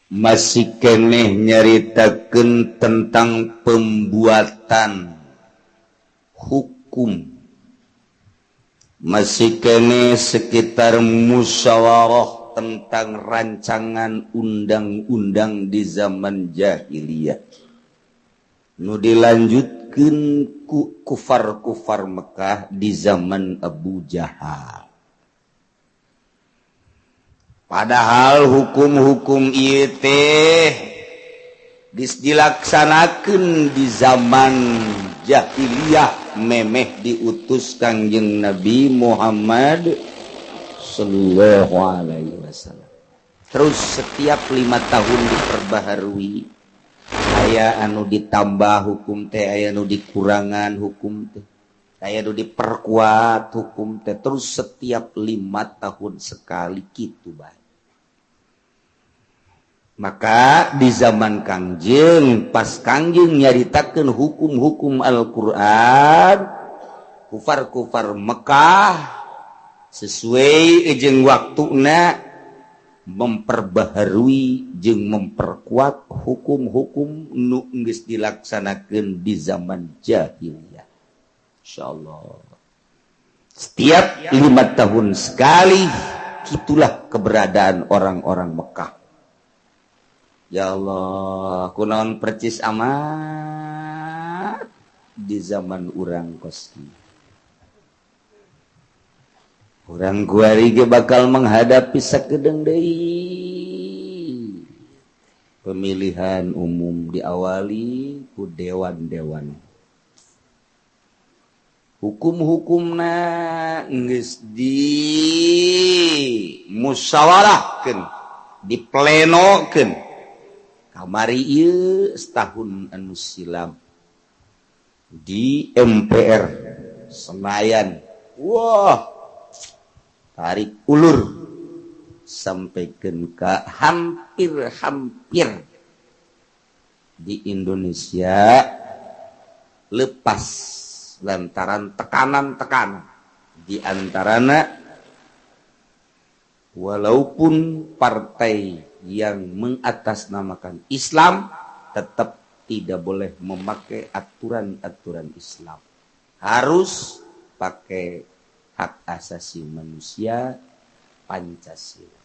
Masih keneh nyaritakeun tentang pembuatan hukum, masih keneh sekitar musyawarah tentang rancangan undang-undang di zaman jahiliyah nu dilanjutkan ku kufar-kufar Mekah di zaman Abu Jahal. Padahal hukum-hukum ieu teh geus dilaksanakeun di zaman jahiliyah memeh diutus Kangjeng Nabi Muhammad Shallallahu Alaihi Wasallam. Terus setiap 5 tahun diperbaharui, aya anu ditambah hukum teh, aya anu dikurangan hukum teh, aya anu diperkuat hukum teh. Terus setiap 5 tahun sekali gitu bae. Maka di zaman Kangjeng, pas Kangjeng nyaritakeun hukum-hukum Al-Quran, kufar-kufar Mekah sesuai jeung waktuna memperbaharui jeung memperkuat hukum-hukum nu geus dilaksanakeun di zaman jahiliyah. Insyaallah setiap 5 tahun sekali itulah keberadaan orang-orang Mekah. Ya Allah, kunaon percis amat di zaman urang kos kieu. Urang kuari ge bakal menghadapi sakedeung deui pemilihan umum, diawali ku dewan-dewan, hukum-hukumna geus di musyawarahkeun, diplenokeun kamari ieu setahun anu silam di MPR Senayan. Wah, tarik ulur sampai ke hampir-hampir di Indonesia lepas lantaran tekanan-tekanan di antarana, walaupun partai yang mengatasnamakan Islam tetap tidak boleh memakai aturan-aturan Islam, harus pakai hak asasi manusia, Pancasila.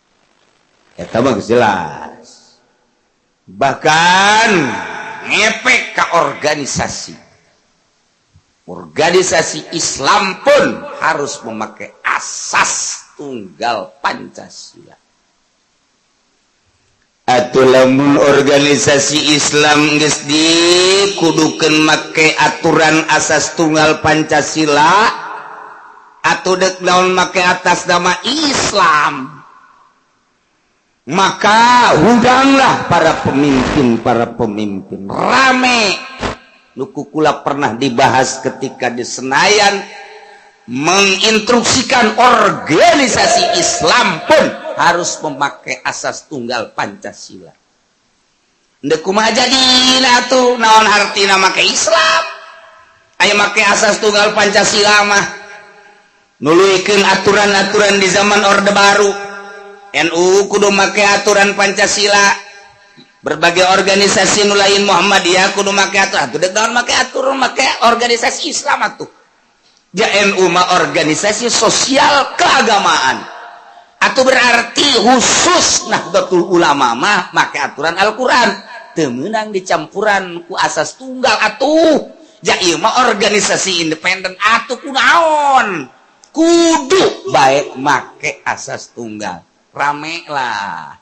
Eta mah jelas, bahkan ngepek ke organisasi organisasi Islam pun harus memakai asas tunggal Pancasila. Atau lamun organisasi Islam geus dikudukeun make aturan asas tunggal Pancasila, atau dek naon make atas nama Islam? Maka undanglah para pemimpin, para pemimpin rame nu ku kula pernah dibahas ketika di Senayan menginstruksikan organisasi Islam pun harus memakai asas tunggal Pancasila. Ndek kumaha jadina tuh? Naon artina make Islam aya make asas tunggal Pancasila mah nuluykeun aturan-aturan di zaman Orde Baru? NU kudu make aturan Pancasila, berbagai organisasi nu lain Muhammadiyah kudu make aturan. Atuh dek naon make aturan, make organisasi Islam atuh? Ja NU mah organisasi sosial keagamaan atau berarti khusus Nahdlatul Ulama mah make aturan Al-Qur'an, teu meunang dicampuran ku asas tunggal atuh. Ja ieu mah organisasi independen, atuh kunaon kudu baik make asas tunggal? Rame lah,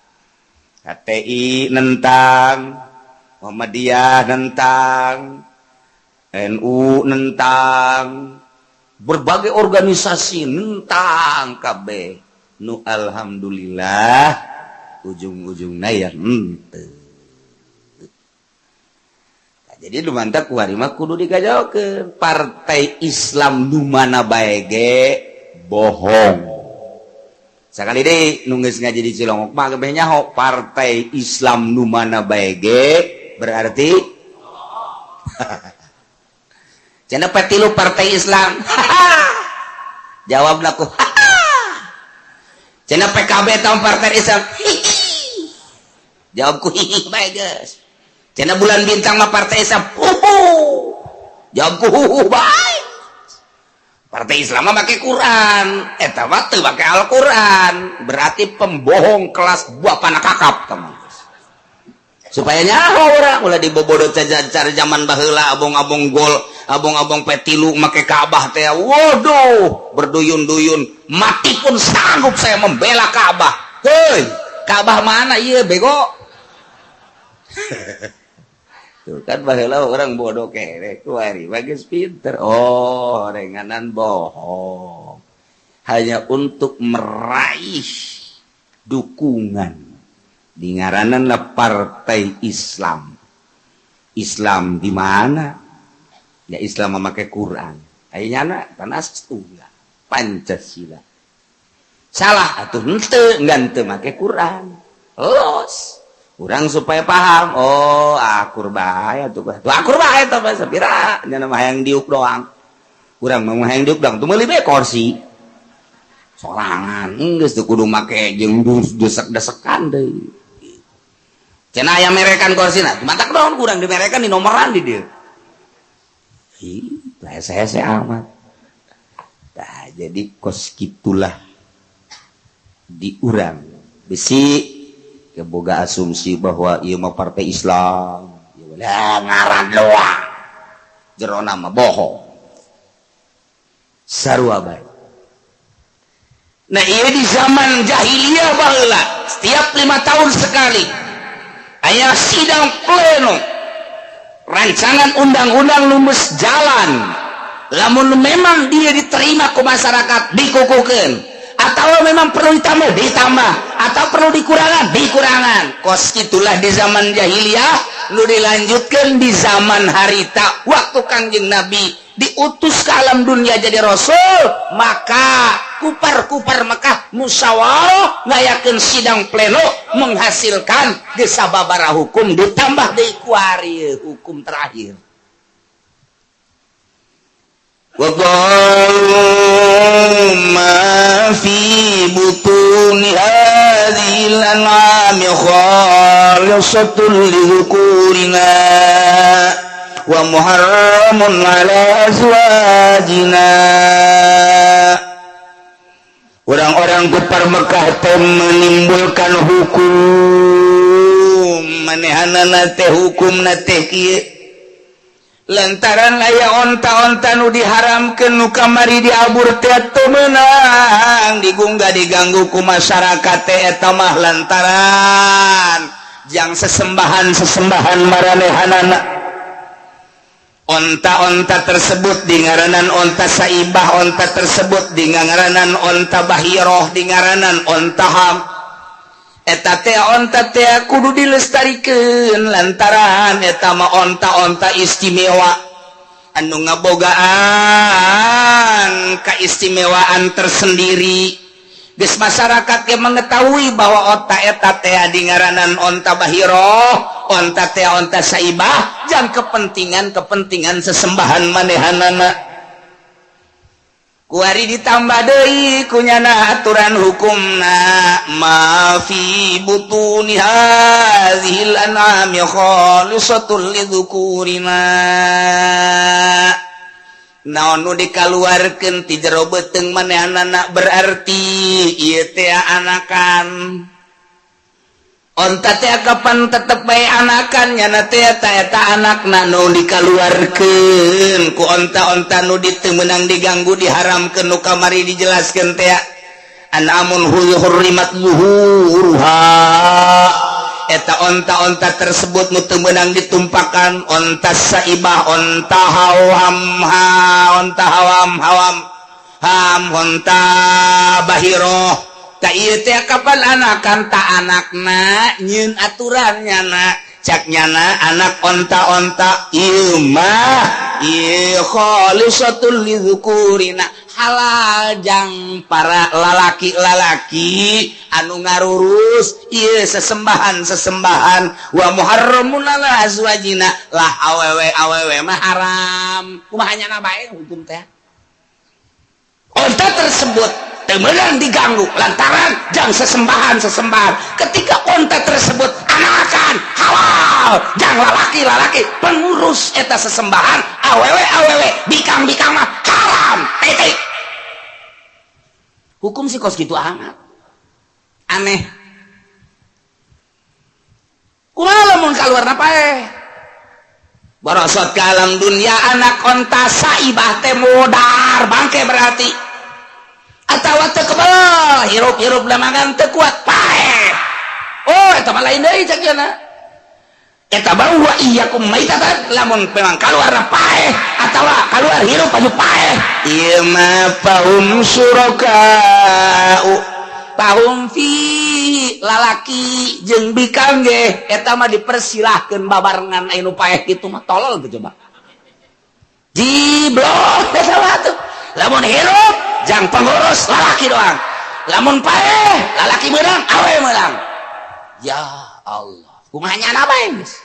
HTI nentang, Muhammadiyah nentang, NU nentang, berbagai organisasi nentang KB. Nu alhamdulillah ujung-ujungnya ya henteu. Nah, jadi nu mantap kuari mah kudu digajakeun partai Islam nu mana bae ge bohong. Sekali deh, nu geus ngaji di Cilongok mah gebeh nyaho partai Islam nu mana bae ge berarti cenah P3 partai Islam, jawab ku cenah PKB tahun partai Islam. Jawab ku hihi bae geus. Cenah Bulan Bintang mah partai Islam. Huhu. Jawab ku huhu bae. Partai Islam mah make Quran, eta mah teu make Al-Quran. Berarti pembohong kelas buah panah kakap teman. Supaya nyaho urang ulah dibobodo cara zaman baheula, abong-abong gol, abong-abong P3 make Ka'bah teh. Waduh, berduyun-duyun, mati pun sanggup saya membela Ka'bah. Hei, Ka'bah mana ieu, bego? Tuh kan, baheula orang bodoh kere, kuari bagus pinter. Oh, renganan bohong hanya untuk meraih dukungan di ngaranan lah partai Islam. Islam di mana ya? Islam memakai Quran, ayeuna tanah tunggal Pancasila salah atau henteu, enggak teu make Quran. Los urang supaya paham. Oh, akur bae atuh, tuh akur bae tah. Sapira nya mah hayang diuk doang, urang mah hayang diuk doang tuh, meuli bae kursi sorangan geus teu kudu make jeung desek-desekan deui. Cenah aya merekan kursina, matak doang kurang dimerekan di nomoran di dia. Ih, saya amat. Nah, jadi kos gitulah di urang. Bisi keboga asumsi bahwa ieu mah partai Islam. Ya ngaran doang. Jerona mah bohong. Sarua bae. Nah, ini di zaman jahiliyah baheula, setiap 5 tahun sekali aya sidang pleno, rancangan undang-undang lumus jalan. Lamun memang dia diterima ke masyarakat, dikukuhkan, atau memang perlu ditambah, ditambah, atau perlu dikurangan, dikurangan. Kos itulah di zaman jahiliyah, nu dilanjutkan di zaman harita waktu Kangjeng Nabi diutus ke alam dunia jadi rasul. Maka kupar-kupar Mekah musyawarah, ngayakeun sidang pleno, menghasilkan gesababara hukum, ditambah deui kuari hukum terakhir. وقالوا ما في بطون هذه الأنعام خالصة لذكورنا ومحرم على أزواجنا. Orang-orang kufar Mekah teh menimbulkan hukum manehanana teh, hukum teh kieu, lantaran aya onta-onta nu diharamkeun, nu kamari diabur teh teu meunang digunggah, diganggu ku masyarakat teh. Eta mah lantaran jang sesembahan-sesembahan maranehanana. Onta-onta tersebut dingaranan onta saibah, onta tersebut dingaranan onta bahiroh, dingaranan onta ham. Eta teh onta teh kudu dilestarikan, lantaran eta mah onta-onta istimewa anu ngabogaan keistimewaan tersendiri. Geus masyarakat yang mengetahui bahwa onta eta teh dingaranan onta bahiroh, onta teh onta saibah, jang kepentingan-kepentingan sesembahan manehanana. Kuari ditambah deui kunyana aturan hukumna, ma fi butuni hadzihil an'ami khalisatul lidzukurina. Naon nu dikaluarkeun ti jero beuteung manehanana, berarti ieu teh anakan onta teh kapan tetep bae anakan. Nyana teh eta eta anakna nu dikaluarkeun ku onta-onta nu diteu meunang diganggu, diharamkeun, nu kamari dijelaskeun teh, an'amun hurrimat zuhuruha. Eta onta-onta tersebut nu teu meunang ditumpakan, onta saibah, onta hawam ha, onta hawam hawam ham, onta bahiroh. Tak ieu teh kapan anakan, tak anakna nyieun aturan nyana, cak nyana anak onta-onta ieu mah ieu khalisatul lidzukurina, halal jang para lalaki-lalaki anu ngarurus ieu sesembahan-sesembahan, wa muharramun ala azwajina, lah awewe awewe mah haram. Kumaha nyana bae hukum teh onta tersebut. Teu meunang diganggu lantaran jang sesembahan sesembahan. Ketika onta tersebut anakan, halal jang lalaki-lalaki pengurus eta sesembahan. Awewe awewe, bikang-bikang mah haram, titik. Hukum sih kos gitu amat aneh. Kumaha lamun kaluar paeh, borosot ke alam dunia anak onta saibah teh modar, bangke berarti, atau teu kebal, hirup-hirup lamangan teu kuat, paeh. Oh, eta mah lain deui cek cenah. Eta baru wa iyyakum maitatan. Lamun memang keluar paeh atawa keluar hirup aju paeh, ieu mah fahum syuraka'u, fahum fi lalaki jeung bikang ge eta mah dipersilahkeun babarengan. Anu paeh kitu mah tolol tuh, coba jiblok eta mah tuh. Lamun hirup jang pengurus lalaki doang, lamun paeh lalaki meunang, awe meunang. Ya Allah, kumaha nyana bae geus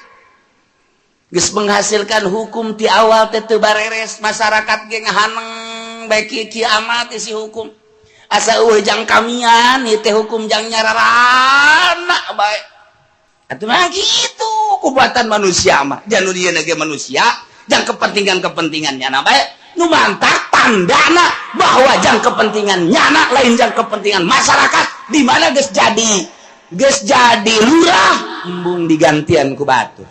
geus menghasilkan hukum ti awal teh teu bareres. Masyarakat ge ngahaneng bae kieu amat isi hukum, asa eueuh jang kamian ieu teh, hukum jang nyararana bae atuh mah gitu. Kubuatan manusia mah janu dieu ge manusia jang kepentingan-kepentingan nyana bae. Nu mantak tandana bahwa jang kepentingan nyana, lain jang kepentingan masyarakat, di mana geus jadi lurah embung digantian ku batur,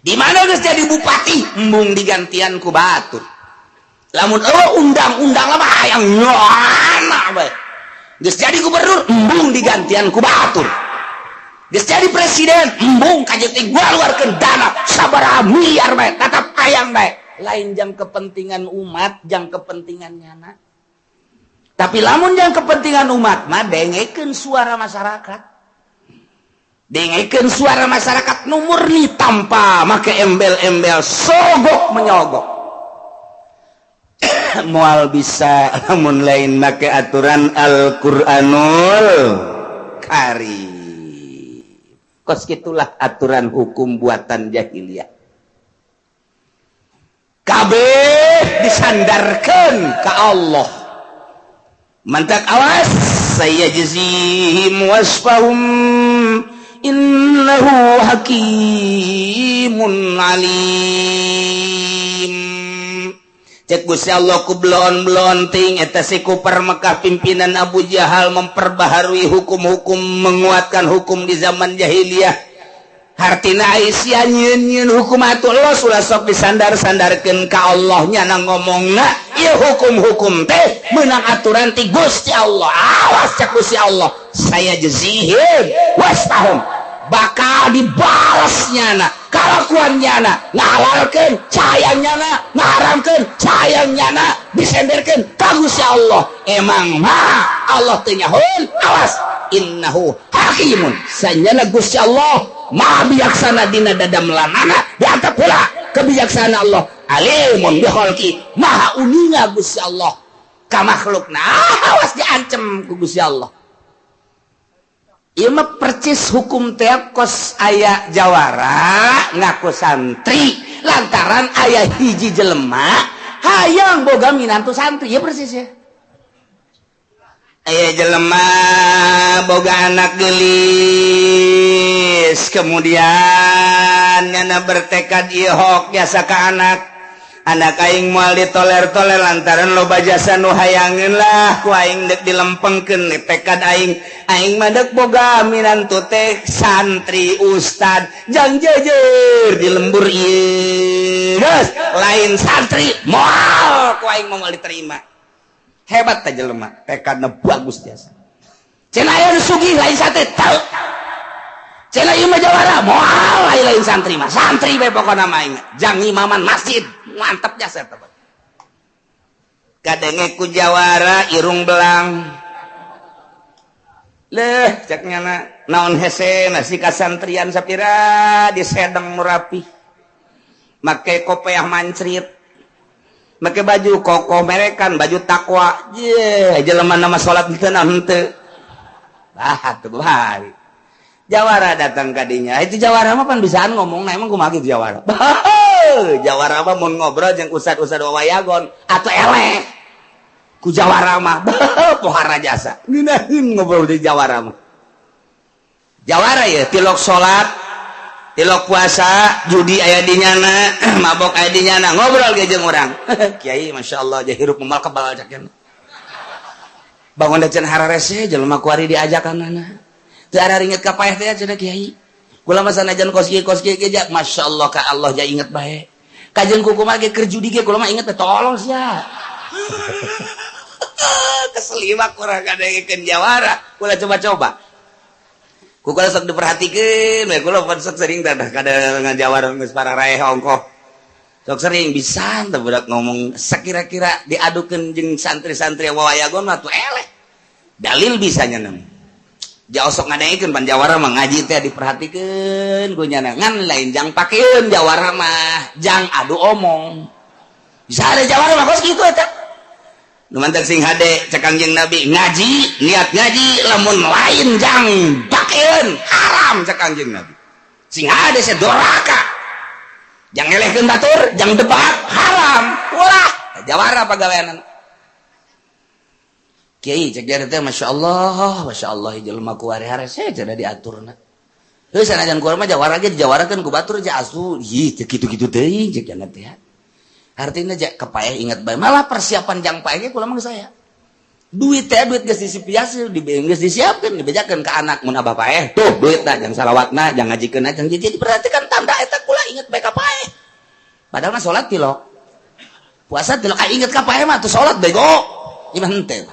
di mana geus jadi bupati embung digantian ku batur. Lamun eueuh undang-undang mah hayang nyana bae. Geus jadi gubernur embung digantian ku batur, geus jadi presiden embung kajeting ngaluarkeun dana sabaraha miliar bae, tetap hayang bae. Lain jang kepentingan umat, jang kepentingan nyana. Tapi lamun jang kepentingan umat mah dengekeun suara masyarakat, dengekeun suara masyarakat nu murni tanpa make embel-embel sogok menyogok. Moal bisa lamun lain make aturan Al-Qur'anul Karim. Kos gitulah aturan hukum buatan jahiliyah. Kabeh disandarkan ke Allah. Mantak awas, sayajzihim wasfahum innahu hakimun alim. Cek Gusti Allah ku blon-blon ting eta si kufar Mekah pimpinan Abu Jahal memperbaharui hukum-hukum, menguatkan hukum di zaman jahiliyah. Hartina Aisyah nyieun-nyieun hukum atuh los ulah sok disandar-sandarkeun ka Allah. Nyana ngomongna ieu hukum-hukum teh menang aturan ti Gusti Allah. Awas, cek Gusti Allah, sayajzihim wasfahum, bakal dibalas nyana kalakuan nyana. Ngahalalkeun sayang nyana, ngaharamkeun sayang nyana, disenderkeun ka Gusti Allah. Emang mah Allah teu nyahoeun? Awas, innahu hakimun, sanyana Gusti Allah maha bijaksana dina dadamelanana. Diantep pula kebijaksanaan Allah, alimun bi khalqi, maha uninga Gusti Allah ka makhlukna. Awas, diancem ku Gusti Allah. Ieu mah percis hukum teh kos aya jawara ngaku santri lantaran aya hiji jelema hayang boga minantu santri ya, persis ya. Aya jelema boga anak gelis, kemudian nyana bertekad, ieu hok jasa ka anak, anak aing moal ditoler-toler lantaran loba jasa nu hayangeun lah ku aing dek dilempengkeun. Tekad aing, aing mah dek boga minantu teh santri, ustad, jang jejer di lembur ieu. Geus lain santri moal ku aing moal diterima. Hebat teh jelema, tekadna bagus jasa. Cenah aya nu sugih lain santri teu, cenah ieu mah jawara moal lain, lain santri mah santri bae pokona mah aing jang imaman masjid. Mantep jasa eta. Kadenge ku jawara irung belang leh, cek nyana, naon hese nasi kasantrian sapira disedeng nu rapi, make kopeah mancrit, make baju koko merekan, baju takwa ye, jelema nama salat teu henteu. Bah tuh hari jawara datang kadinya. Itu jawara mah pan bisaan ngomong. Nah, emang kumaha gitu jawara? Jawara mah mun ngobrol jeung ustad-ustad wawayagon atau eleh. Ku jawara mah pohara jasa. Ngeunaheun ngobrol di jawara mah. Jawara ya tilok salat, tilok puasa, judi aya di nyana, mabok aya di nyana, ngobrol ge jeung urang. Kiai, masyaallah, ja hirup moal kebal cak. Bangun da can hararese jelema kuari diajakan. Teu araringet ka paeh teh cenah, Kiai. Kula mah sanajan kos kieu kos kieu ge, masyaallah, ka Allah ja inget bae. Kajeun kumaha ge keur judi ge kula mah inget, tolong sia. Keseliwak kurang ngadengekeun jawara. Kula coba-coba. Ku kula sok diperhatikeun we, kula pan sok sering dadah kada ngajawara geus pararaeh ongkoh. Sok sering bisa teh budak ngomong sakira-kira diadukeun jeung santri-santri wawayagon mah tuh eleh. Dalil bisa nya. Jauh sok ngadengekeun pan jawara mah ngaji teh diperhatikeun ku nyana, ngan lain jang pakeun jawara mah jang adu omong. Bisa ada jawara mah kos kitu eta. Nu mantak sing hade cek Kangjeng Nabi, ngaji, niat ngaji lamun lain jang pakeun haram. Cek Kangjeng Nabi, sing hade sedoraka jang ngelehkeun batur, jang debat haram. Ulah jawara pagaweanan. Kiai, cek dia teh, Masya Allah, Masya Allah, jelema ku hari-hari saya cenah diaturna. Heuh, sanajan ku mah jawara ge dijawarakeun ku batur ja asu, ih teu kitu-kitu teuing cek cenah teh. Artinya ja kepaeh ingat bae, malah persiapan jang paeh ge kula mah saya. Duit teh duit geus disipias, di geus disiapkeun, dibejakeun ka anak, mun abah paeh tuh duitna jang salawatna, jang ngajikeunna, jang jadi perhatikan tanda eta kula inget bae ka paeh. Padahal mah salat tilok. Puasa tilok, inget ka paeh mah tuh salat bego. Ieu mah henteu.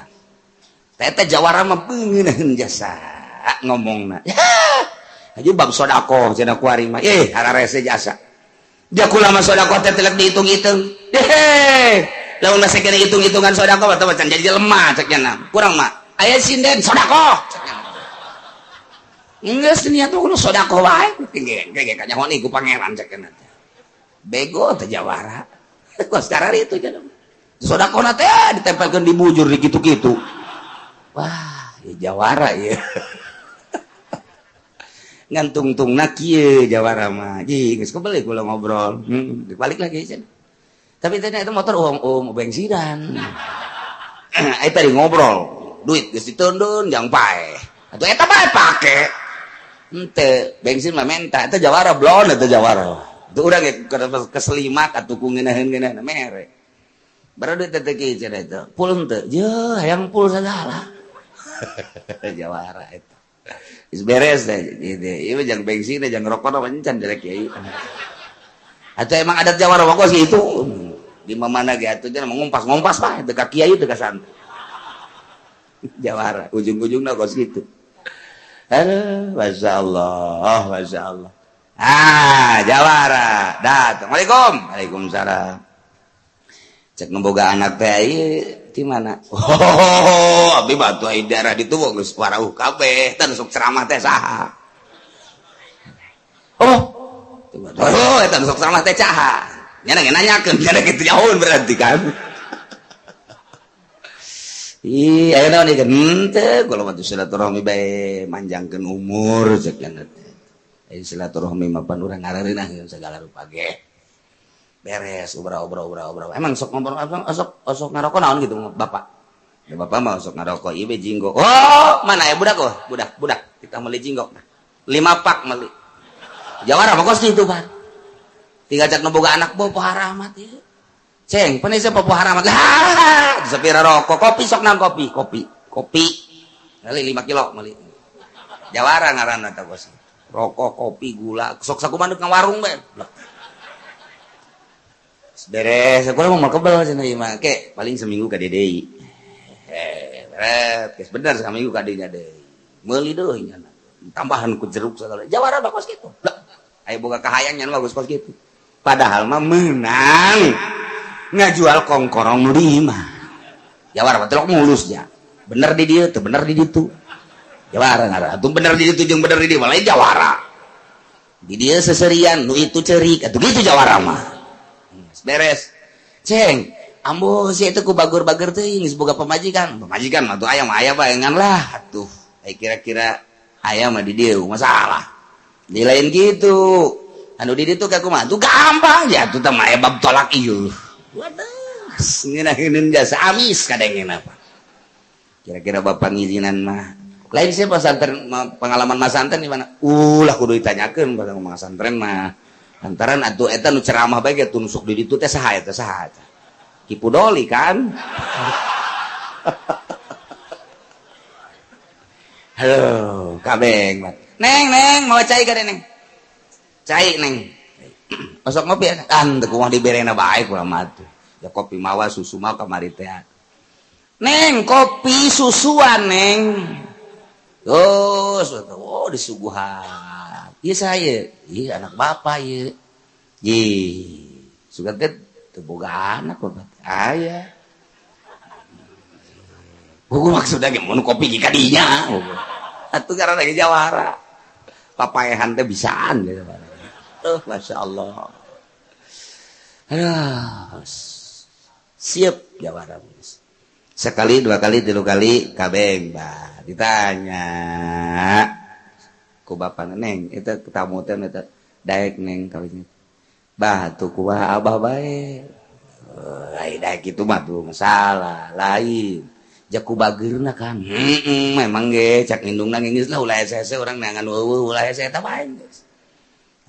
Tete jawara mah beungeun jasa ngomongna. Ya, bab sodakoh cenah kuari mah. Eh, hararese jasa. Dia kula mah sodakoh teh telek dihitung-hitung. Hehe. Lamun masih kena hitung-hitungan sodakoh atau macan jadi lemah cek nya. Kurang mah. Aya sinden sodakoh. Geus niat tuh kudu sodakoh wae. Ge ge kanyaho ku pangeran cek nya. Bego teh jawara. Kok sekarang itu cenah. Sodakoh teh ditempelkeun di bujur di kitu-kitu. Wah, ya jawara ya. Ngan tungtungna kieu jawara mah. Ji, geus kebeli kula ngobrol. Balik lagi cenah. Tapi tadi itu motor uang um bensinan. Eta tadi ngobrol, duit geus ditundun jang paeh. Atuh eta bae pake. Henteu, bensin mah menta, eta jawara blon eta jawara. Itu urang ge keselimak atuh ku ngeunaheun-ngeunaheun mere. Baru duit teh kieu cenah itu. Pul henteu? Jeuh, hayang pul sagala. Jawara itu. Geus beres deh, gitu. Ieu jang bensin, jang rokok mah encan jelek kiai. Atau emang adat jawara mah kos gitu. Di mana ge atuh cenah ngumpas-ngumpas mah teu ka kiai, teu ka santri. Jawara ujung-ujungna kos gitu. Aduh, Masya Allah, Masya Allah. Ah, jawara. Datang. Waalaikum. Waalaikumsalam. Cek nu boga anak teh ieu di mana? Oh, abdi batu ai daerah ditu geus warauh kabeh, teh sok ceramah teh saha? Oh, oh, eta sok ceramah teh saha? Nya nanyakeun, nya kitu jauh berarti kan. Ih, aya naon ieu? Henteu, kula mah silaturahmi bae manjangkeun umur cek nya teh. Aya silaturahmi mah pan urang ngarareunah segala rupa ge. Beres obrol obrol obrol obrol. Emang sok ngobrol, sok sok ngarokok naon gitu bapak ya? Bapak mau sok ngarokok ieu jinggo. Oh, mana ya budak? Oh, budak budak kita beli jinggo lima pak, beli jawara apa kos gitu, Pak. Tinggal cak boga anak bawa pohara amat ya. Ceng penisa pohara amat lah sepira rokok, kopi sok nang kopi kopi kopi beli 5 kilo beli. Jawara ngaranna teh bos. Rokok, kopi, gula, sok sakumaha ka warung bae. Beres sekolah mau kebel cenah ieu mah, ke paling seminggu ka deui. Eh, beres bener seminggu ka dinya deui, meuli deui nya tambahan ku jeruk segala. Jawara bagus gitu. Aya boga kahayang nya bagus kos gitu, padahal mah menang ngajual kongkorong nu di imah. Jawara mah telok mulus nya, bener di dieu teu bener di ditu. Jawara ngaran atuh, bener di ditu jeung bener di dieu lain. Jawara di dieu seserian, nu itu cerik atuh gitu. Jawara mah beres. Ceng, ambo si itu ku bagur-bagur teuing geus boga pamajikan. Pamajikan mah tuh aya mah aya bae lah atuh. Eh, kira-kira aya mah di dieu masalah. Di lain gitu. Anu di ditu ka kumaha? Tuh gampang ya tuh teh mah bab tolak ieu. Waduh. Ngeunaheun jasa amis kadengena apa. Kira-kira bapak ngizinan mah. Lain sih pesantren, pengalaman masantren di mana? Ulah kudu ditanyakeun pada masantren mah. Lantaran atuh eta nu ceramah bae ge nusuk di ditu teh saha eta saha eta. Ki Pudoli kan. Halo, kabeng. Neng, neng, mau cai ka neng? Cai neng. Osok ngopi ya? Kan teu kumaha diberena bae kula mah tuh. Ya kopi mawa susu mah kamari teh. Neng, kopi susuan neng. Terus, oh disuguhan. Iya saya, iya anak bapak iya. Ih, suka teh teu boga anak bapak. Aya. Buku maksudnya ge mun kopi ge kadinya. Atuh karena lagi jawara. Papaehan teh bisaan gitu. Masya Allah. Aduh, siap jawara. Sekali, dua kali, tilu kali, kabeng bah. Ditanya ku bapak neng, itu tamu teh eta daek neng kawin. Bah tuh kumaha abah bae. Lain daek itu mah tuh masalah lain. Jaku bageurna kan. Memang ge cak indungna geus lah ulah hese-hese urang neangan eueuh ulah hese eta bae geus.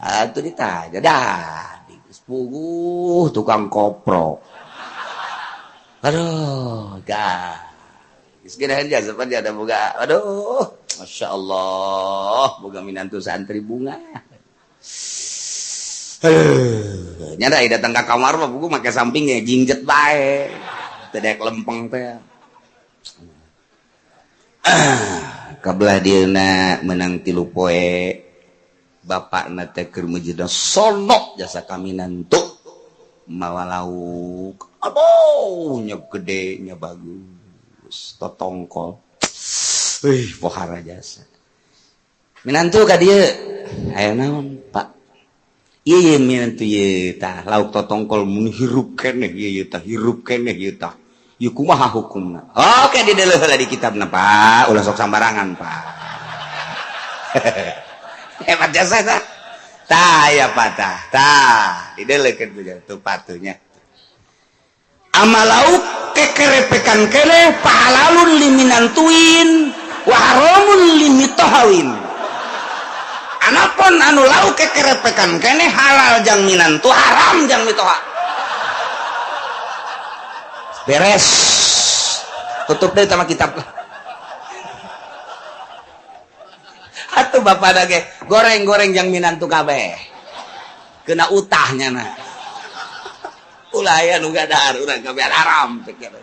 Atuh ditanya dah, geus puguh tukang koprok. Aduh, gah. Geus geuneuhan jasa pan ada boga. Aduh, Masya Allah, boga minantu santri bunga. Aduh, nya da datang ka kamar mah buku make sampingnya jingjet bae. Teu daek lempeng teh. Kabelah dieuna menang 3 poe bapakna teh keur meujeuhna sonok jasa kaminantu mawa lauk. Aduh, nya gede nya bagus totongkol. Wih, pohara jasa. Minantu ka dieu. Aya naon, Pak? Ieu ye minantu ye tah lauk totongkol mun hirup keneh ieu ye tah hirup keneh ieu tah. Ieu kumaha hukumna? Oke, dideuleuh heula di kitabna, Pak. Ulah sok sambarangan, Pak. Hebat jasa tah. Tah ya Pak tah. Tah, dideleukeun tuh patuhnya. Ama lauk kekerepekan kene pahalalun liminantuin wa haramun limitohawin. Anapun anu lauk kekerepekan kene halal jang minantu haram jang mitoha. Beres. Tutup deh sama kitab. Atuh bapak dage goreng-goreng jang minantu kabeh. Kena utahnya nah. Ulah aya nu gadar urang kabeh haram pikir.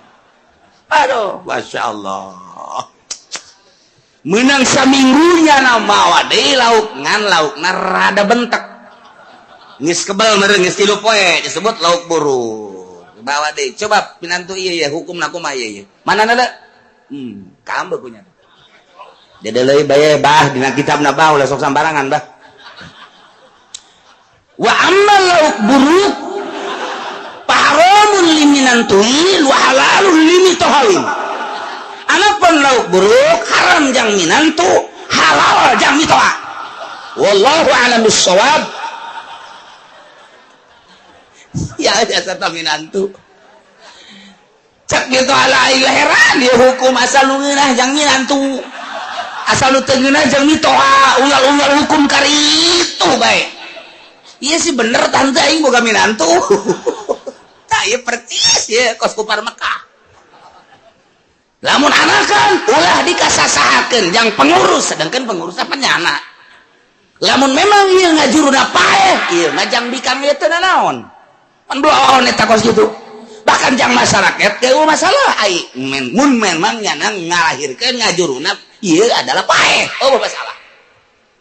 Aduh, Masya Allah. Menang saminggunya na mawa deui lauk ngan laukna rada bentek. Geus kebel meureun geus 3 poe disebut lauk buruk. Bawa deui, coba minantu ieu ya hukumna kumaha ieu. Mana nada? Kambe punya. Dedeuleuy bae bah dina kitabna bah ulah sok sambarangan bah. Wa amma lauk buruk haramun liminantuin wa halalun limitohawin. Anapun lauk buruk haram jang minantu, halal jang mitoha. Wallahu a'lam bissawab. Ya jasa ta minantu. Cek gitu ala heran dia hukum asal nu ngeunah jang minantu. Asal nu teu ngeunah jang mitoha, unggal-unggal hukum karitu bae. Iya sih bener tante aing boga minantu. Tah ieu percis ye kos kupar Mekah. Lamun anakan ulah dikasasahakeun jang pengurus sedangkan pengurus apa nyana. Lamun memang ieu ngajuruna paeh ieu mah jang bikang ieu teu nanaon. Pan bloon eta kos kitu. Bahkan jang masyarakat teu masalah ai mun memang nyana ngalahirkeun ngajuruna ieu adalah paeh. Oh masalah.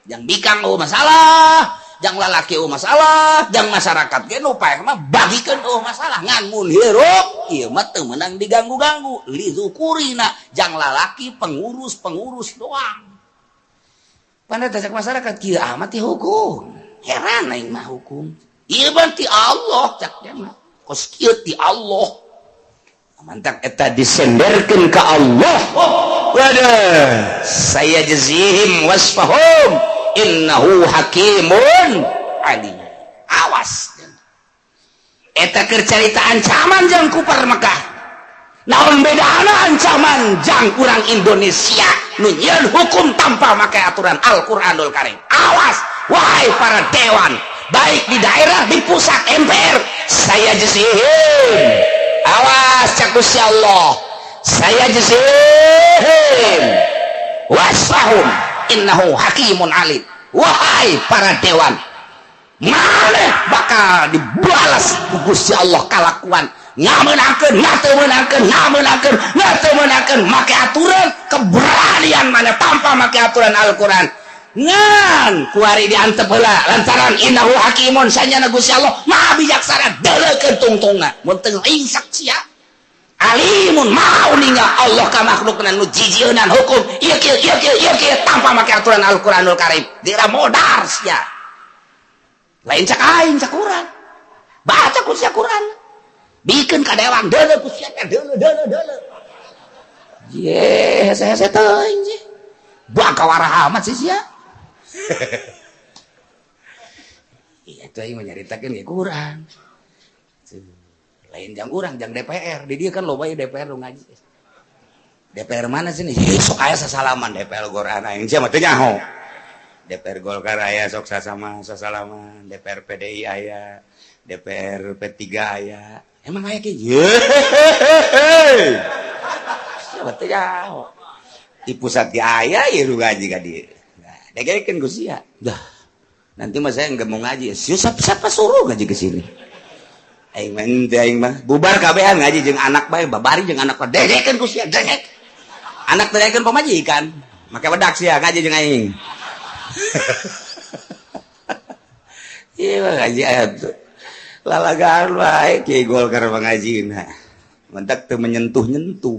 Jang bikang oh masalah. Jang lalaki oh masalah, jang masyarakat ge nu paeh mah bagikeun oh masalah. Ngan mun hirup ieu mah teu meunang diganggu-ganggu. Li zukurina jang lalaki pengurus-pengurus doang. Pandai cek masyarakat kieu amat ti hukum. Heran aing mah hukum. Ieu mah ti Allah cak dia mah. Kos kieu ti Allah. Mantak eta disenderkeun ka Allah. Waduh, saya jazihim wasfahum innahu hakimun alim. Awas. Eta keur carita ancaman jang kufar Mekah. Naon bedana ancaman jang urang Indonesia nu nyieun hukum tanpa make aturan Al-Qur'anul Karim? Awas wahai para dewan, baik di daerah, di pusat, MPR, sayajzihim. Awas, cak Gusti Allah, sayajzihim wasfahum innahu hakimun alim. Wahai para dewan, maneh bakal dibalas ku Gusti Allah kalakuan ngamenangkeun, ngatemeunangkeun, ngamenangkeun, ngatemeunangkeun make aturan keberanian maneh tanpa make aturan Al-Qur'an. Ngan kuari diantep heula lantaran innahu hakimun, sanyana Gusti Allah Maha bijaksana, deuleukeun tungtungna mun teu ingsak sia. Alimun, mau ninggal Allah ka makhlukna nu jijieunan hukum ieu kieu, ieu kieu, ieu kieu tanpa make aturan Al-Qur'anul Karim. Dira modar sia. Lain cak aing, cak Quran. Baca ku sia Quran, bikeun ka dewan, deuleu ku sia teh, deuleu, deuleu, deuleu. Ye, hese-hese teuing sih. Bakal warah amat sih sia. Iya tuh, aing nyaritakeun ge Quran. Lain jang urang, jang DPR. Di dia kan loba ya DPR lu ngaji. DPR mana sih nih? Sok aya sasalaman DPR Golkar, aing sia mah teu nyaho. DPR Golkar aya sok sasama sasalaman, DPR PDI aya, DPR P3 aya. Emang aya kieu? Sia mah teu nyaho. Di pusat ge aya ieu nu ngaji ka dieu. Nah, degekeun ku sia. Dah. Nanti mah saya nggak mau ngaji. Siapa, siapa suruh ngaji ke sini? Aing mah henteu, aing mah bubar kabehan ngaji jeung anak bae, babari jeung anak bae. Degekeun ku sia, degek. Anak degekeun pamajikan. Make wedak sia ngaji jeung aing. Iya mah ngaji atuh. Lalagaan bae Kiai Golkar mah ngajina. Mentak teu menyentuh-nyentuh.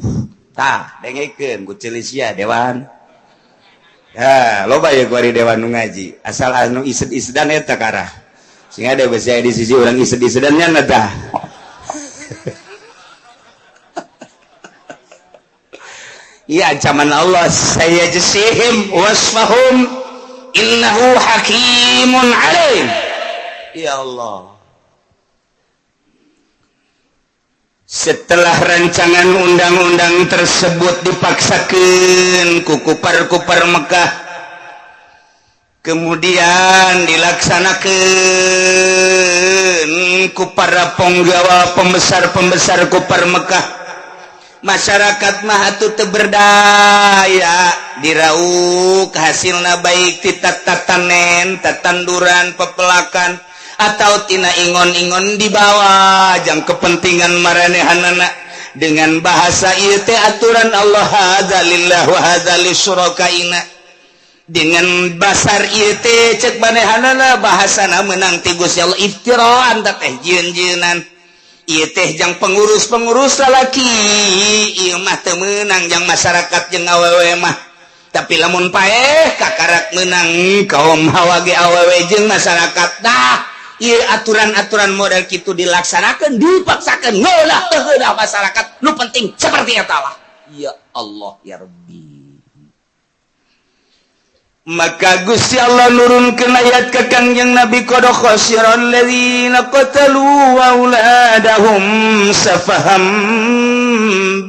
Tah, dengekeun ku ceuli sia dewan. Ya, loba ya kuari dewan nu ngaji. Asal anu ised-isedan eta karah. Sing ada besi di sisi orang ised-isedannya tah. Iya, ancaman Allah, sayajzihim wasfahum innahu hakimun alim. Ya Allah. Setelah rancangan undang-undang tersebut dipaksakan ku kupar-kupar Mekah, kemudian dilaksanakan ku para penggawa pembesar-pembesar kupar Mekah, masyarakat mah atuh teu berdaya, dirauk hasilna baik ti tatanen, tatanduran, pepelakan atau tina ingon-ingon dibawa jang kepentingan maranehanana. Dengan bahasa ieu teh aturan Allah, hadza lillah wa hadza lisyurakaina. Dengan basar ieu teh cek manehanana bahasana menang ti Gusti Allah, iftiraan teh jieun-jieunan. Ieu teh jang pengurus-pengurus lalaki, ieu mah teu meunang jang masyarakat jeung awewe mah. Tapi lamun paeh kakarak menang kaum hawa ge awewe jeung masyarakat. Dah ieu aturan-aturan model kitu dilaksanakan, dipaksakan, ngeunah teu ngeunah masyarakat, nu penting seperti eta lah. Ya Allah ya Rabbi. Maka Gusti Allah nurunkeun ayat ka Kangjeng Nabi, qad khasiral ladzina qatalu auladahum safaham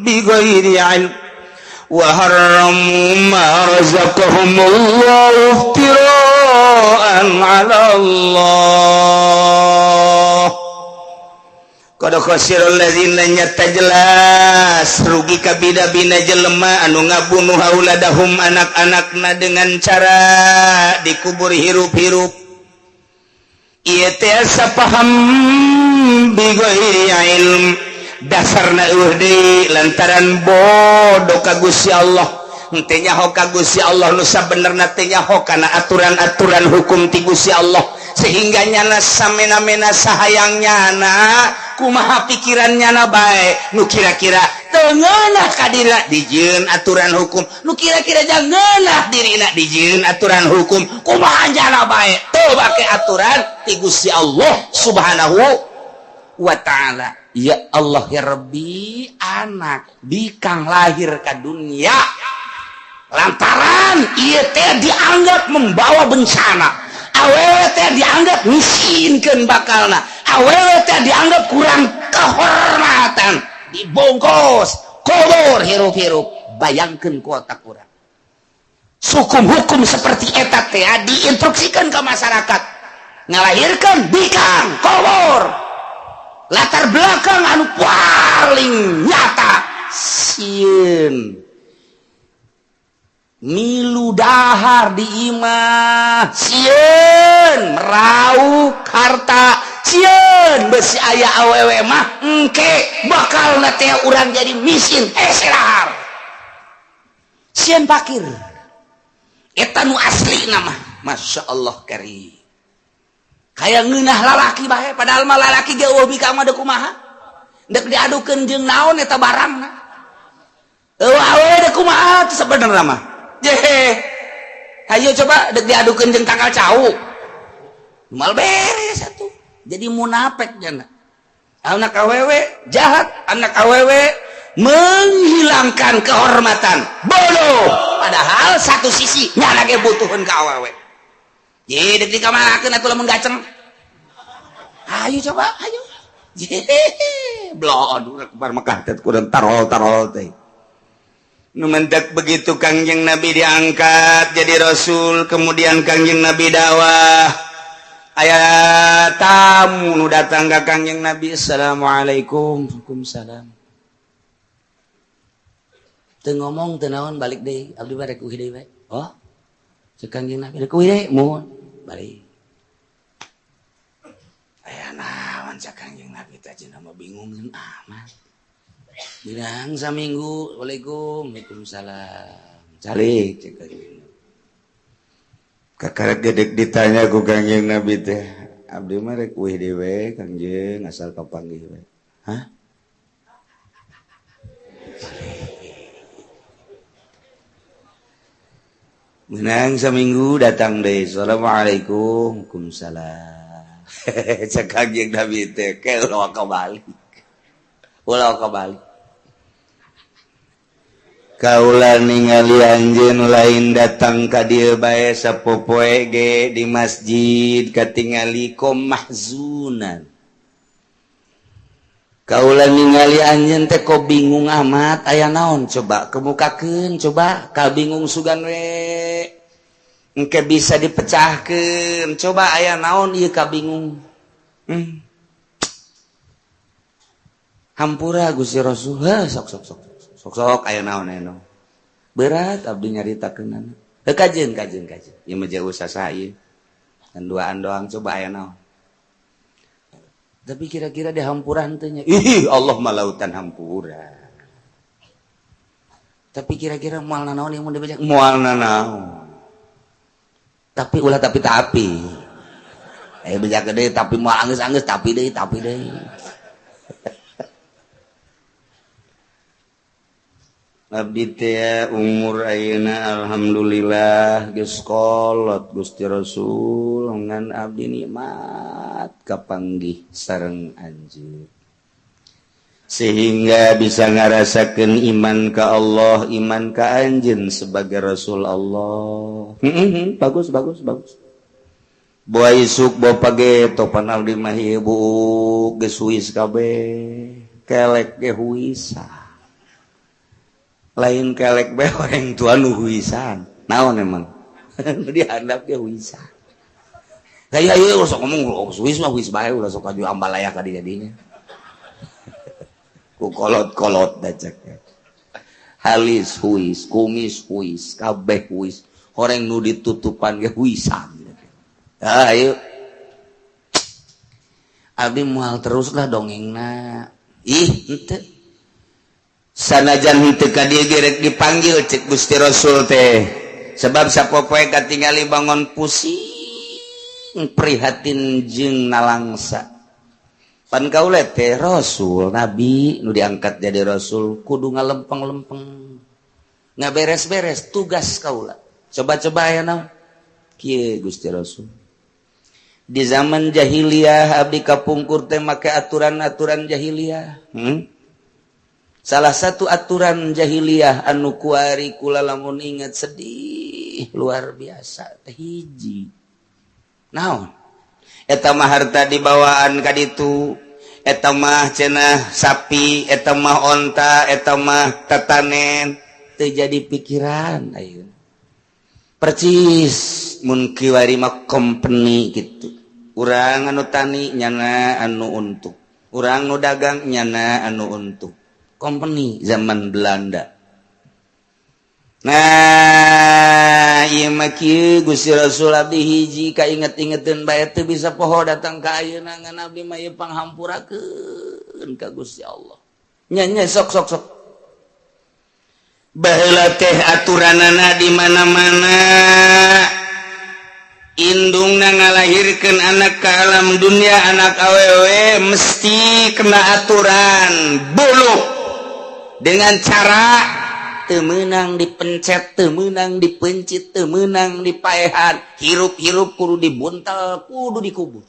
bighairi ilm wa harramu ma razaqahumullahu iftira'an 'ala Allah. Qad khasiral ladzina, nyata jelas rugi kabida-bina jelema anu ngabunuh auladahum anak-anakna dengan cara dikubur hirup-hirup. Ieu teh sapaham bighairi ilm, dasarna eueuh deui lantaran bodoh ka Gusti Allah. Henteu nyaho ka Gusti Allah nu sabenerna, teu nyaho kana aturan-aturan hukum ti Gusti Allah, sehingga nyana samena-mena sahayang nyana, kumaha pikiran nyana bae. Nu kira-kira teu ngeunah ka dirina dijieun aturan hukum, nu kira-kira ngeunah dirina dijieun aturan hukum, kumaha nyana bae teu bake aturan ti Gusti Allah Subhanahu wa ta'ala. Ya Allah ya Rabbi, anak bikang lahir ke dunia lantaran ieu teh dianggap membawa bencana, awewe teh dianggap miskinkeun bakalna, Awewe teh dianggap kurang kehormatan, dibungkus, kubur hirup-hirup. Bayangkan ku otak urang, hukum-hukum seperti eta teh diinstruksikan ke masyarakat, ngalahirkan bikang, kubur. Latar belakang anu paling nyata, sieun milu dahar di imah, sieun meraup harta, sieun besi aya awewe mah engke bakal teh urang jadi miskin, hese dahar, sieun fakir. Eta nu asli nama. Masya Allah kari kayak ngeunah lalaki bae, padahal mah lalaki ge eueuh bikang mah, deuk kumaha, deuk diadukeun jeung naon eta barangna. Eueuh awewe deuk kumaha teh sebenarnya mah? Jehe, ayo coba dek diadukeun jeung tangkal cau, mal beres atuh. Jadi munafik jana. Anak awewe jahat, anak awewe menghilangkan kehormatan, bodoh. Padahal satu sisi nyana ge butuheun ka awewe. Jadi dek dikamanakeun atuh lamun gaceng? Ayo coba, ayo. Jehe, blon bar Mekah teh kurang tarol tarol teh. Numentek begitu Kangjeng Nabi diangkat jadi Rasul, kemudian Kangjeng Nabi dakwah, aya tamu nu datang ke Kangjeng Nabi. "Assalamualaikum." "Waalaikumsalam." Teu ngomong, teu naon, balik deui. "Abdi mah rek uih deui bae." "Oh," cek Kangjeng Nabi, "rek uih deui?" "Muhun." Balik. "Aya naon?" cek Kangjeng Nabi teh, cenah mah bingung amat. Bilang saminggu, "Waalaikum." "Waalaikumsalam." "Calik," cek Kangjeng Nabi. Kakara gedek ditanya ku Kangjeng Nabi teh, "Abdi mah rek uih deui we, Kangjeng, asal kapanggih we." "Hah?" Balik. Menang seminggu datang deh. "Assalamualaikum." "Waalaikumsalam." Cek Kangjeng Nabi teh, "Ke ulah kembali. Ulah kembali. Kaula ningali anjeun lain datang ka dieu bae, sapopoe ge di masjid katingali kom mahzunan. Kaula ningali anjeun teh kok bingung amat, aya naon? Coba kemukakeun, coba ka bingung sugan we engke bisa dipecahkeun. Coba aya naon ieu ka bingung?" "Hampura, Gusti Rasul." Heh, sok sok sok sok sok, aya naon, aya naon? Berat abdi nyaritakeunana. Heuh, kajeun kajeun kajeun, ieu mah jauh sasa ieu dan duaan doang. Coba aya naon? Tapi kira-kira di hampura henteu nya? Ih, Allah mah lautan hampura. Tapi kira-kira moal nanaon yang mun dibaca? Moal nanaon. Tapi ulah tapi tapi. Eh, beja gede tapi moal anggeus-anggeus, tapi deui, tapi deui. Abdi teh umur ayeuna alhamdulillah geus kolot, Gusti Rasul, ngan abdi nikmat kapanggih sareng anjeun sehingga bisa ngarasakeun iman ka Allah, iman ka anjeun sebagai Rasul Allah. Bagus bagus bagus. Boa isuk, boa page, topan abdi mah ieu buuk geus huis kabeh, kelek ge huisa. Lain kelek be, orang tua nu huisan. Naon emang nu dihandap ge huisan? Kayak ieu sok ngomong, "Oh, huis mah huis bae, ulah sok aju ambalaya ka dinya dinya ku kolot-kolot." Dacek halis huis, kumis huis, kabeh huis, horeng nu ditutupan ge huisan. Ayo, abdi moal terus lah dongengna. Ih, henteu, sanajan henteu ka dieu ge rek dipanggil cek Gusti Rasul teh, sebab sapopoe katingali bangun pusing, prihatin jeung nalangsa. Pan kaula teh rasul, nabi nu diangkat jadi rasul kudu ngalempeng-lempeng, ngaberes-beres tugas kaula. Coba-coba aya naon kieu, Gusti Rasul? Di zaman jahiliyah abdi kapungkur teh make aturan-aturan jahiliyah. Salah satu aturan jahiliyah anu kuari kula lamun ingat sedih luar biasa teh hiji. Naon? Eta mah harta dibawaan ka ditu, eta mah cenah sapi, eta mah onta, eta mah tatanen, teu jadi pikiran ayeuna. Percis mun kiwari mah company gitu. Urang anu tani, nyana anu untung. Urang nu dagang, nyana anu untung. Company zaman Belanda. Nah, ieu mah kieu, Gusti Rasul, abdi hiji kainget-ingeteun bae teu bisa poho datang ka ayeuna, ngan abdi mah ieu panghampurakeun ka Gusti Allah. Nya nya, sok sok sok. Baheula teh aturanana di mana-mana indungna ngalahirkeun anak ke alam dunia, anak awewe mesti kena aturan bunuh dengan cara teu meunang dipencet, teu meunang dipencit, teu meunang dipaehan, hirup-hirup kudu dibuntal, kudu dikubur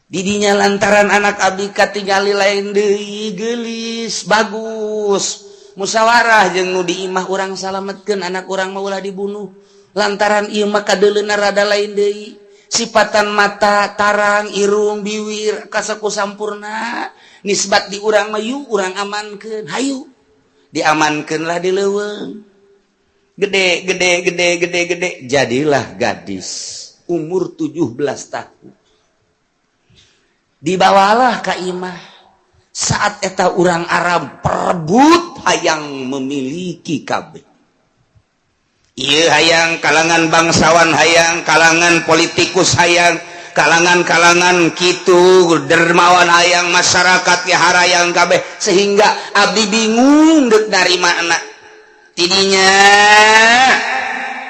didinya. Lantaran anak abdi katingali lain deui, geulis, bagus, musyawarah jeung nu di imah, urang salametkeun anak urang mah, ulah dibunuh, lantaran ieu mah kadeuleuna rada lain deui, sipatan mata tarang, irung, biwir kasaku sampurna, nisbat di urang mah, yuk urang amankeun. Hayu diamankan lah di leuweung. Gede gede gede gede gede, jadilah gadis umur 17 tahun, dibawalah ka imah. Saat eta urang Arab perebut, hayang memiliki kabeh. Iya, hayang kalangan bangsawan, hayang kalangan politikus, hayang kalangan-kalangan gitu dermawan, hayang masyarakat ya harayang kabeh, sehingga abdi bingung dek dari mana tidinya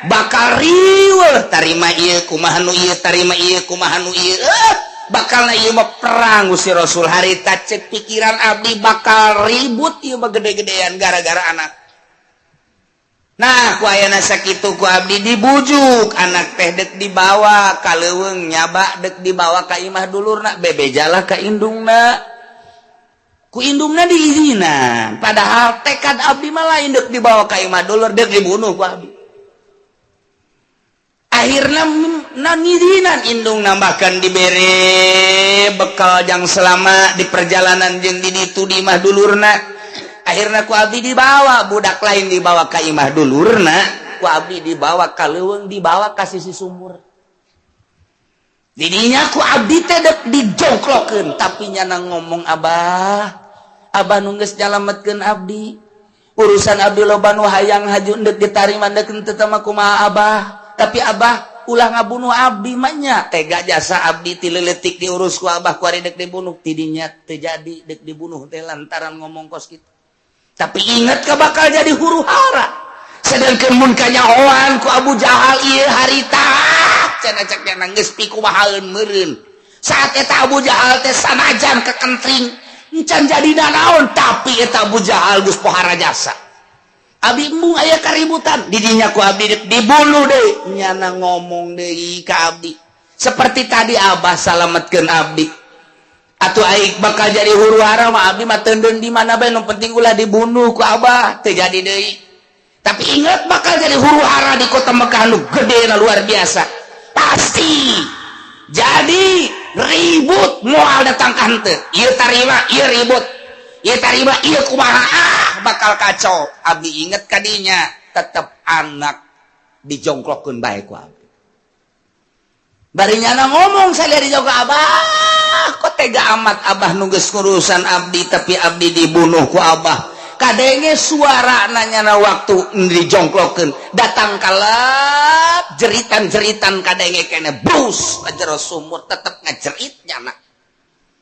bakal riweuh. Tarima ieu kumaha nu ieu, tarima ieu kumaha nu ieu, bakal ieu mah perang. Gusti Rasul, harita cek pikiran abdi bakal ribut ieu mah gede-gedean gara-gara anak. Nah, ku ayana sakitu ku abdi dibujuk, anak teh dek dibawa ka leuweung, nyaba dek dibawa ka imah dulurna, bebejalah ka indungna, ku indungna diizinan. Padahal tekad abdi mah lain dek dibawa ka imah dulur, dek dibunuh ku abdi. Akhirnya nangizinan indung, nambahkan dibere bekal jang selama di perjalanan jeung di ditu di imah dulurna. Akhirnya ku abdi dibawa, budak lain dibawa ka imah dulurna, ku abdi dibawa ka leuweung, dibawa ka sisi sumur. Didinya ku abdi teh dek dijongklokeun, tapi nyana ngomong, "Abah, abah nu geus nyalametkeun abdi, urusan abdi loba nu hayang haju, dek ditarima dek henteu mah kumaha abah, tapi abah ulah ngabunuh abdi mah nya, tega jasa abdi ti leutik diurus ku abah, ku ari dek dibunuh." Tidinya teu jadi dek dibunuh teh lantaran ngomong kos kitu. Tapi ingat ke bakal jadi huru hara, sedangkan mun kanyahoan ku Abu Jahal ieu harita cenah, cek nya geus pikumahaeun meureun. Saat eta Abu Jahal teh sanajan kekentring encan jadi nanaon, tapi eta Abu Jahal geus pohara jasa abi. Embung aya kaributan didinya, ku abdi dibunuh deui, nyana ngomong deui ka abdi seperti tadi, "Abah salametkeun abdi atuh, aik bakal jadi huru hara mah abdi mah teundeun di mana bae, nu penting ulah dibunuh ku abah." Teu jadi deui, tapi ingat bakal jadi huru hara di kota Mekah nu gede na luar biasa, pasti jadi ribut. Moal datang ka henteu ieu, tarima ieu ribut, ieu tarima ieu kumaha, ah bakal kacau. Abdi inget kadinya, tetep anak dijongklokkeun bae ku abdi. Bari nyana ngomong saya dijaga, "Abah, kok tega amat abah nu geus ngurusan abdi, tapi abdi dibunuh ku abah?" Kadenge suara nanya waktu dijongklokeun, datang kalap jeritan-jeritan kadenge kene, bus jero sumur tetep ngajerit nyana.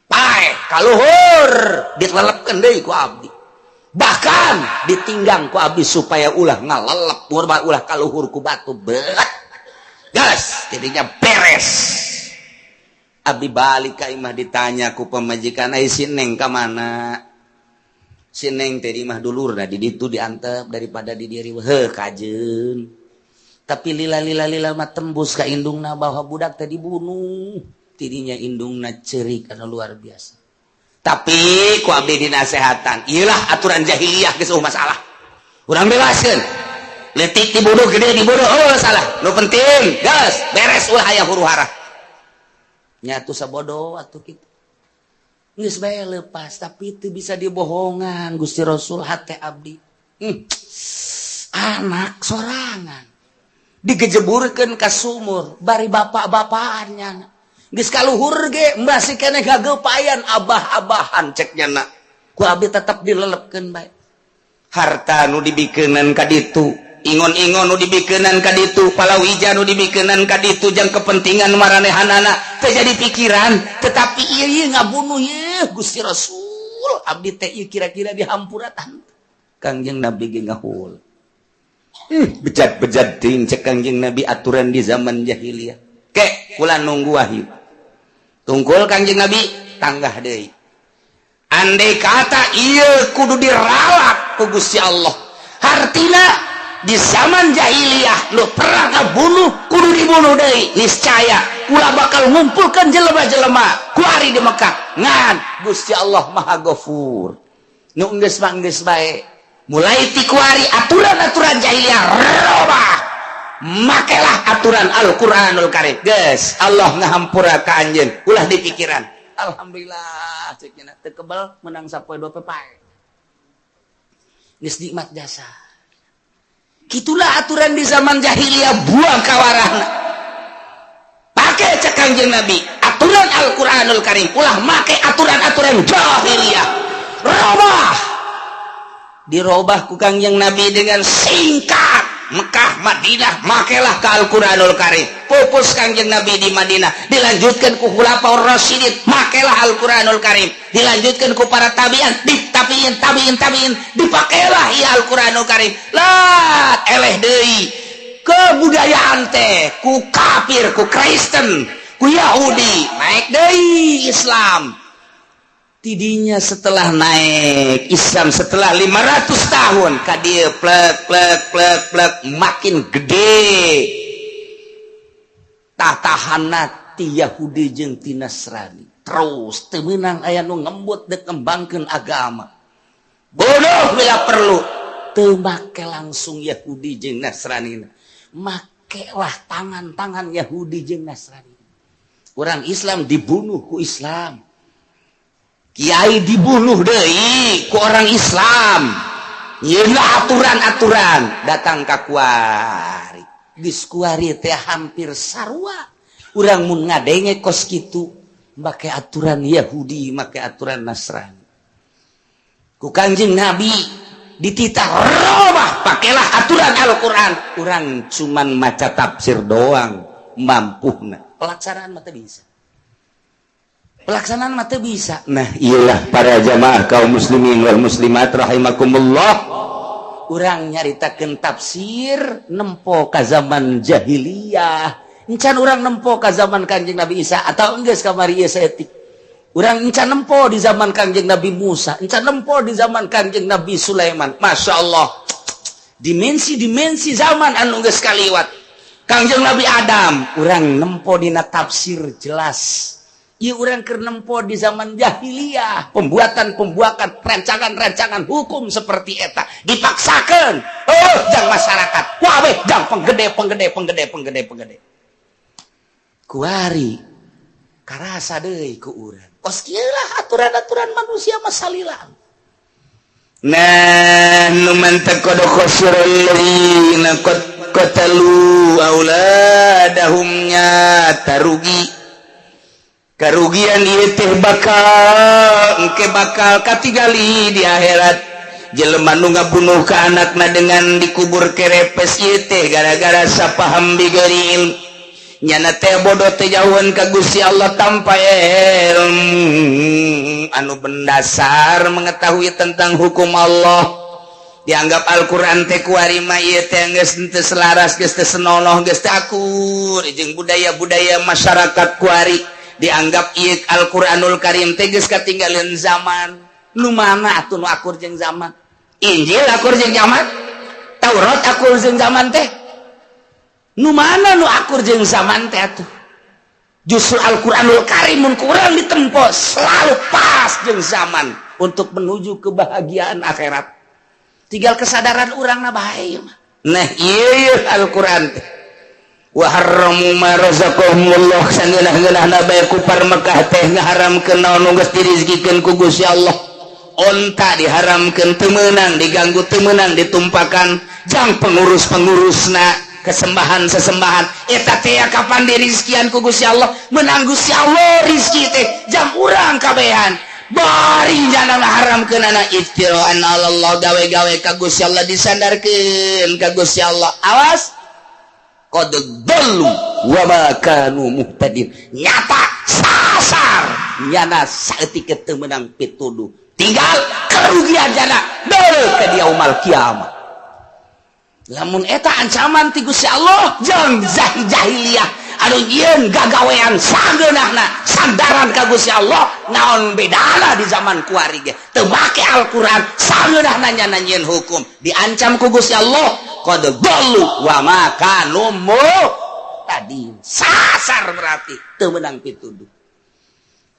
Paeh kaluhur, ditelepkeun deui ku abdi, bahkan ditinggang ku abdi supaya ulah ngalelep, ulah kaluhur ku batu berat. Gas, jadinya beres. Abdi balik ka imah, ditanya ku pemajikan, "Ai si Neng ka mana?" "Si Neng teh di imah dulurna di ditu, diantep daripada di diri heuh kajeun." Tapi lila lila lila mah tembus ka indungna bahwa budak teh dibunuh. Tidinya indungna cerik karena luar biasa. Tapi ku abdi dinasehatan, iyalah aturan jahiliyah, geus masalah, urang bebaskeun. Letik dibunuh, gede dibunuh, oh salah, nu penting gas beres, ulah aya huru hara. Nyatu sabodo atuh kitu. Geus bae lepas, tapi itu bisa dibohongan Gusti Rasul hate abdi. Anak sorangan digejeburkeun ka sumur bari bapak-bapaannya. Geus kaluhur ge masih keneh gageupayan abah-abahan cek nyana. Ku abdi tetep dilelepkeun bae. Harta nu dibikeunan ka ditu, ingon-ingon nu dibikeunan ka ditu, palawija nu dibikeunan ka ditu jang kepentingan maranehanana teu jadi pikiran, tetapi ieu ieu ngabunuh ieu Gusti Rasul abdi teh ieu kira-kira dihampuratan. Kangjeng Nabi ge ngahul. Bejat-bejat teuing cek Kangjeng Nabi aturan di zaman jahiliyah. Ke kula nunggu wahyu. Tungkul Kangjeng Nabi tanggah deui. Andai kata ieu kudu diralat ku Gusti Allah. Hartina di zaman jahiliyah lu pernah ngabunuh kudu dibunuh deui, niscaya kula bakal ngumpulkan jelema-jelema kuari di Mekah. Ngan Gusti Allah Maha Ghafur. Nu geus mah geus bae. Mulai ti kuari aturan-aturan jahiliyah robah. Makelah aturan Al-Qur'anul Karim. Geus Allah ngahampura ka anjeun, ulah dipikiran. Alhamdulillah cek nya teu kebal menang sapoe dua pepae. Geus nikmat jasa. Gitulah aturan di zaman jahiliyah buang kawarahna. Pake cek Kangjeng Nabi aturan Al-Qur'anul Karim, ulah make aturan-aturan jahiliyah. Robah. Dirobah ku Kangjeng Nabi dengan singkat. Mekah, Madinah, makelah ke Al-Qur'anul Karim. Pupus Kangjeng Nabi di Madinah, dilanjutkan ku Khulafaur Rasyidin, makelah Al-Qur'anul Karim. Dilanjutkan ku para tabi'in, di tabi'in, tabi'in, tabi'in, dipakailah ieu Al-Qur'anul Karim. Lah, eleh deui. Kebudayaan teh ku kafir, ku Kristen, ku Yahudi, naik deui Islam. Tidinya setelah naik Islam setelah 500 tahun ka dieu plek plek plek plek makin gede tatahanna ti Yahudi jeung ti Nasrani terus teu meunang aya nu ngembut dek ngembangkeun agama bodoh bila perlu teu make langsung Yahudi jeung Nasrani, makelah tangan-tangan Yahudi jeung Nasrani. Orang Islam dibunuh ku Islam, kiai dibunuh deui ku orang Islam. Yeuna aturan-aturan datang ka kuari, geus kuari teh hampir sarua urang mun ngadenge kos kitu make aturan Yahudi, make aturan Nasrani. Ku Kanjeng Nabi dititah robah, pakailah aturan Al-Qur'an. Urang cuman maca tafsir doang mampuna, pelaksanaan mah teu bisa, pelaksanaan mah teu bisa. Nah, iyalah para jamaah kaum muslimin wal muslimat rahimakumullah, urang nyaritakeun tafsir nempo ka zaman jahiliyah encan, urang nempo ka zaman Kanjeng Nabi Isa atau enggeus kamari ieu saeutik. Urang encan nempo di zaman Kanjeng Nabi Musa, encan nempo di zaman Kanjeng Nabi Sulaiman. Masya Allah, dimensi-dimensi zaman anu geus kaliwat. Kanjeng Nabi Adam urang nempo dina tafsir jelas. Ieu urang keur nempo di zaman jahiliyah, pembuatan-pembuatan rancangan-rancangan hukum seperti eta dipaksakan. Oh, jang masyarakat wae, jang penggede penggede penggede penggede penggede. Kuari karasa deui ku urang kos kieu lah aturan-aturan manusia mah salila. Nah, nu mantak qad khasira alladzina qad qatalu auladahum, nyata rugi. Karugian ieu teh bakal engke bakal katingali di akhirat. Jelema nu ngabunuh ka anakna dengan dikubur kerepes ieu teh gara-gara sapaham bighairi ilm. Nyana teh bodoh teh jauhan ka Gusti Allah tanpa ilmu anu mendasar mengetahui tentang hukum Allah. Dianggap Al-Qur'an teh kuari mah ieu teh geus teu selaras, geus teu senonoh, geus teu akur jeung budaya-budaya masyarakat kuari. Dianggap ieu Al-Qur'anul Karim teh geus katinggalan zaman. Nu mana atuh nu akur jeung zaman? Injil akur jeung zaman? Taurat akur jeung zaman teh? Nu mana nu akur jeung zaman teh atuh? Justru Al-Qur'anul Karim mun kurang ditempo selalu pas jeung zaman untuk menuju kebahagiaan akhirat. Tinggal kesadaran urang na bae mah. Nah, ieu Al-Qur'an teh. Wa harramu ma razaqahumullah, sangeunah-geunahna bae kufar Mekah teh ngaharamkeun naon nu geus dirizkikeun ku Gusti Allah. Onta diharamkeun, teu meunang diganggu, teu meunang ditumpakan jang pengurus-pengurusna kesembahan sesembahan eta teh. Kapan dirizkian ku Gusti Allah, menang Gusti Allah rizki teh jang urang kabehan. Bari jangan haramkeun anak iftiraan Allah, gawe-gawe ka Gusti Allah, disandarkeun ka Gusti Allah. Awas, qad dhallu wa ma kanu muhtadin. Nyata sasar nyana, saeutik teu meunang pituduh, tinggal kerugian jana deuleu ke dia yaumal kiamat. Lamun eta ancaman ti Gusti Allah jeung jahiliyah anu nyieun gagawean sageunahna sandaran ka Gusti Allah, naon bedana di zaman kuari ge teu make Al-Qur'an, sageunahna nyana nyieun hukum, diancam ku Gusti Allah, qad dhallu wa ma kanu muhtadin. Sasar berarti teu meunang pituduh.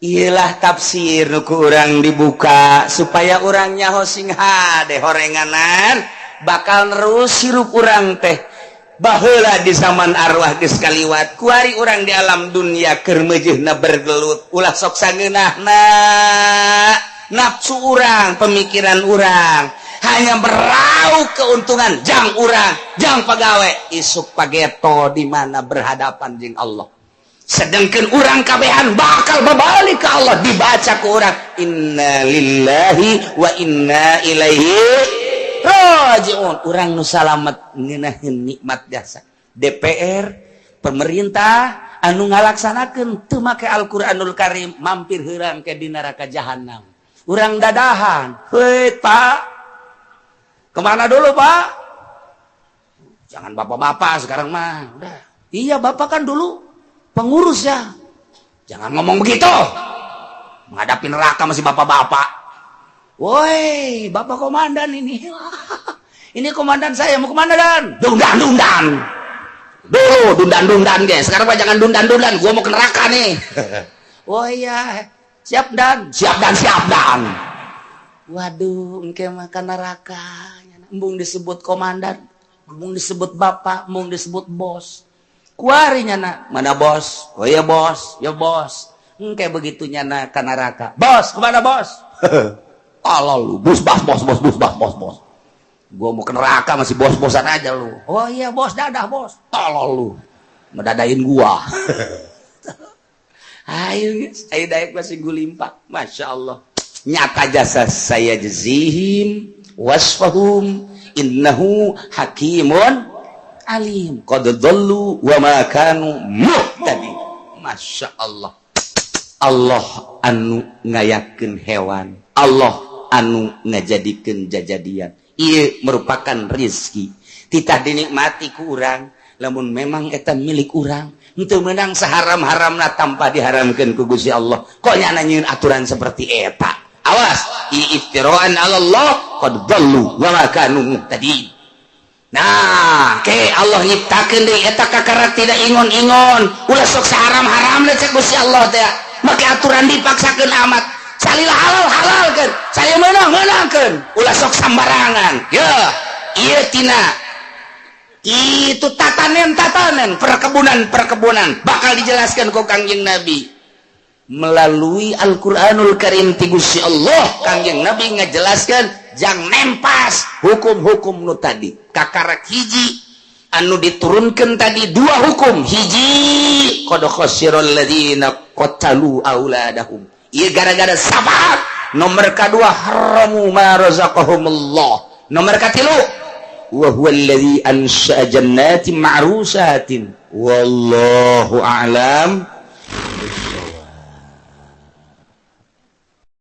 Iyalah, tafsir nu ku urang dibuka supaya urang nyaho sing hade horenganan bakal nerus hirup urang teh. Baheula di zaman arwah geus kaliwat, kuari urang di alam dunia keur meujeuhna bergelut. Ulah sok sangeunahna nafsu urang, pemikiran urang hanya meraup keuntungan jang urang, jang pegawai. Isuk pageto di mana berhadapan jeung Allah, sedangkan urang kabehan bakal berbalik ke Allah. Dibaca ke urang inna lillahi wa inna ilaihi rajiun. Urang nu salamet ngeunaheun nikmat jasa DPR, pemerintah anu ngalaksanakeun teu make Al-Qur'anul Karim, mampir heurang ke di neraka jahanam. Urang dadahan, "Hei, Pak, kemana dulu, Pak?" Jangan bapak-bapak sekarang mah udah. "Iya, Bapak kan dulu pengurus ya." "Jangan ngomong begitu. Menghadapi neraka masih bapak-bapak." "Woi, Bapak komandan ini. Ini komandan saya mau kemana dan?" "Dundan dundan. Dulu dundan dundan, guys. Sekarang mah jangan dundan dundan. Gua mau ke neraka nih." "Oh iya, siap dan, siap dan, siap dan." Waduh, engke makan neraka. Embung disebut komandan, embung disebut bapak, embung disebut bos. Kuari nyana, "Mana bos?" "Oh iya bos, ya bos." Engke begitu nyana ke neraka. "Bos, kemana bos?" "Allah lu, bos, bos, bos, bos, bos, bos, bos, bos. Gua mau ke neraka masih bos-bosan aja lu." "Oh iya bos, dadah bos." "Tolol lu. Ngedadain gua." Ayo guys, ayo daek masih gulimpak. Masya Allah. Nyata jasa sayajzihim wasfahum innahu hakimun alim. Qad dhallu wa ma kanu muhtadin. Masya Allah. Allah anu ngayakeun hewan, Allah anu ngajadikeun jajadian. Ieu merupakan rizki. Titah dinikmati ku urang, lamun memang eta milik urang, henteu meunang saharam-haramna tanpa diharamkeun ku Gusti Allah. Kok nyana nyieun aturan seperti eta? Awas, iftiraan 'ala Allah, qad dhallu wa ma kanu muhtadin. Nah, ke Allah nyiptakeun deui eta kakara tidak ingon-ingon. Ulah sok saharam-haramna cek Gusti Allah teh. Make aturan dipaksakeun amat. Salila halal halalkeun, saya menang menangkeun. Ulah sok sambarangan. Ya, ieu tina itu tatanen-tatanen perkebunan-perkebunan bakal dijelaskan ku Kangjeng Nabi melalui Al-Qur'anul Karim ti Gusti Allah. Kangjeng Nabi ngajelaskan jang nempas hukum-hukum nu tadi. Kakarak hiji anu diturunkan tadi dua hukum. Hiji, qad khasiral ladzina qatalu auladahum, ieu gara-gara sabab. Nomor kedua, haramu ma razaqahumullah. Nomor katilu, wa huwa alladzi ansha'a jannatin ma'rusatin. Wallahu a'lam.